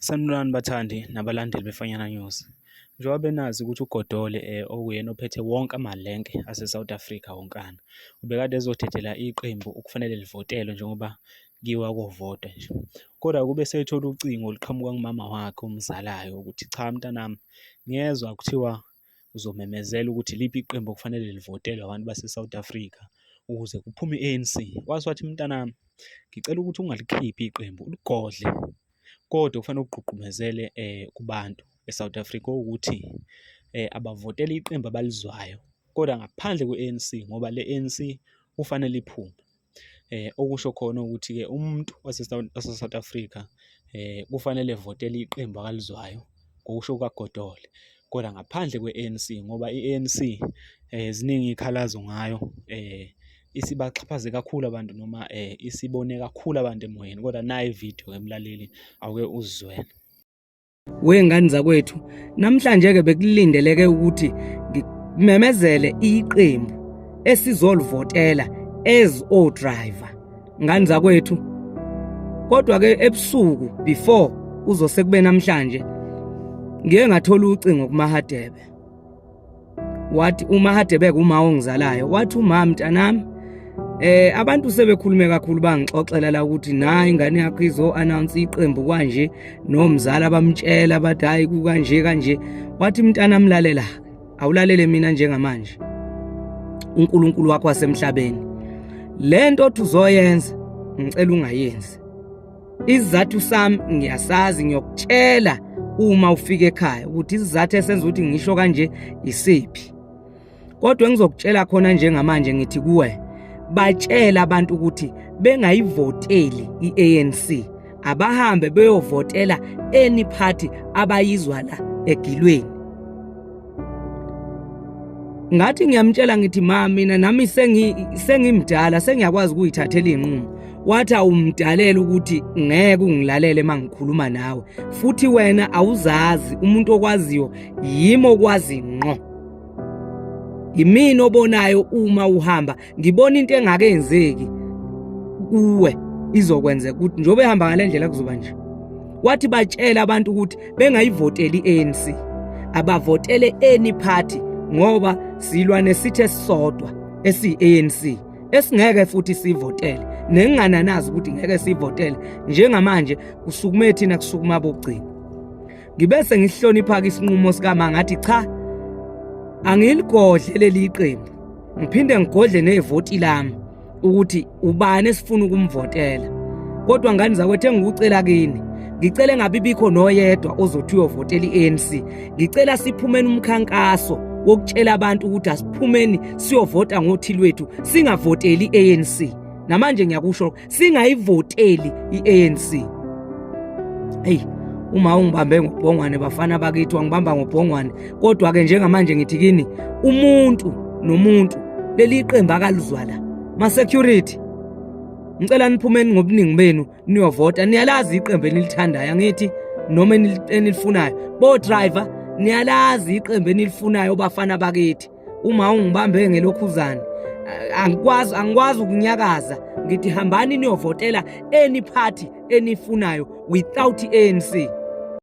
Sanibonani bathandi nabalandeli beFanyana News. Njengoba benazi ukuthi uGodole okuyena ophethe wonke amalenke ase-South Africa wonkana, ubekade ezodedela iqembu okufanele livotelwe njengoba kuyiwa kovota nje. Kodwa kube esethola ucingo oluqhamuka kumama wakhe omzalayo ukuthi cha mntanami, ngiyezwa kuthiwa uzomemezela ukuthi iliphi iqembu okufanele livotelwe abantu base-South Africa ukuze kuphume i-ANC. Wase wathi mntanami, ngicela ukuthi ungalikhiphi iqembu uligodle kodwa kufanele ugqugqumezele kubantu e-South Africa ukuthi abavotele iqembu abalizwayo kodwa ngaphandle kwe-ANC ngoba le ANC kufanele iphume. Okusho khona ukuthi-ke umuntu wase-South Africa kufanele evotele iqembu akalizwayo ngokusho kukaGodole, kodwa ngaphandle kwe-ANC ngoba i-ANC ziningi iy'khalazo ngayo isibaxhaphaze kakhulu abantu noma isibone kakhulu abantu emoyeni. Kodwa nayi ividiyo-ke mlaleli, awuke uzizwele. Wengane zakwethu, namhlanje ke bekulindeleke ukuthi ngimemezele iqembu esizolivotela as o driver. Ngane zakwethu, kodwa ke ebusuku before uzose kube namhlanje ngiye ngathola ucingo kuMahadebe. Wathi uMahadebe kuma ongizalayo, wathi umama mntanami abantu sebekhulume kakhulu bangixoxela la ukuthi nayi ingane yakho izo announce iqembu kwanje nomzala bamtshela bathi hayi kukanje kanje. Wathi mntana mlalela, awulalele mina njengamanje uNkulunkulu wakho wasemhlabeni, lento othi uzoyenza ngicela ungayenzi. Isizathu sami ngiyasazi, ngiyokutshela uma ufika ekhaya ukuthi isizathu esenza ukuthi ngisho kanje isiphi. Kodwa engizokutshela khona njengamanje ngithi kuwe, batshela abantu ukuthi bengayivoteli i-ANC, abahambe beyovotela any party abayizwa la egilweni. Ngathi ngiyamtshela ngithi ma mina nami sengimdala sengiyakwazi ukuyithathela iy'nqumo. Wathi awumdalela ukuthi ngeke ungilalele uma ngikhuluma nawe, futhi wena awuzazi, umuntu okwaziyo yimi okwazi ngqo, yimina obonayo uma uhamba, ngibona into engakenzeki kuwe izokwenzeka ukuthi njengoba ehamba ngale ndlela kuzoba nje. Wathi batshela abantu ukuthi bengayivoteli i-ANC, abavotele any party ngoba silwa nesithe esisodwa esiyi-ANC esingeke futhi sivotele nengingananazi ukuthi ngeke sivotele. Njengamanje kusukume thina, kusukuma abokugcina. Ngibe sengihlonipha-ke isinqumo sikama, ngathi cha, angiligodle leli qembu, ngiphinde ngigodle nevoti lami ukuthi ubani esifuna ukumvotela. Kodwa ngane zakwethu, engikucela kini, ngicela engabe bikho noyedwa ozothi uyovotela i-ANC. Ngicela siphumeni umkhankaso wokutshela abantu ukuthi asiphumeni siyovota ngothi lwethu, singavoteli i-ANC. Namanje ngiyakusho, singayivoteli i-ANC. Hey, uma ungibambe ngobhongwane bafana bakithi, wangibamba ngobhongwane. Kodwa ke njengamanje ngithi kini, umuntu nomuntu leli qembu akalizwa la. Ma security, ngicela niphumeni ngobuningi benu niyovota. Niyalazi iqembu enilithandayo angithi, noma enilifunayo. Bo driver, niyalazi iqembu enilifunayo bafana bakithi. Uma ungibambe ngelokhuzane angikwazi ukunyakaza, ngithi hambani niyovotela any party enifunayo without ANC.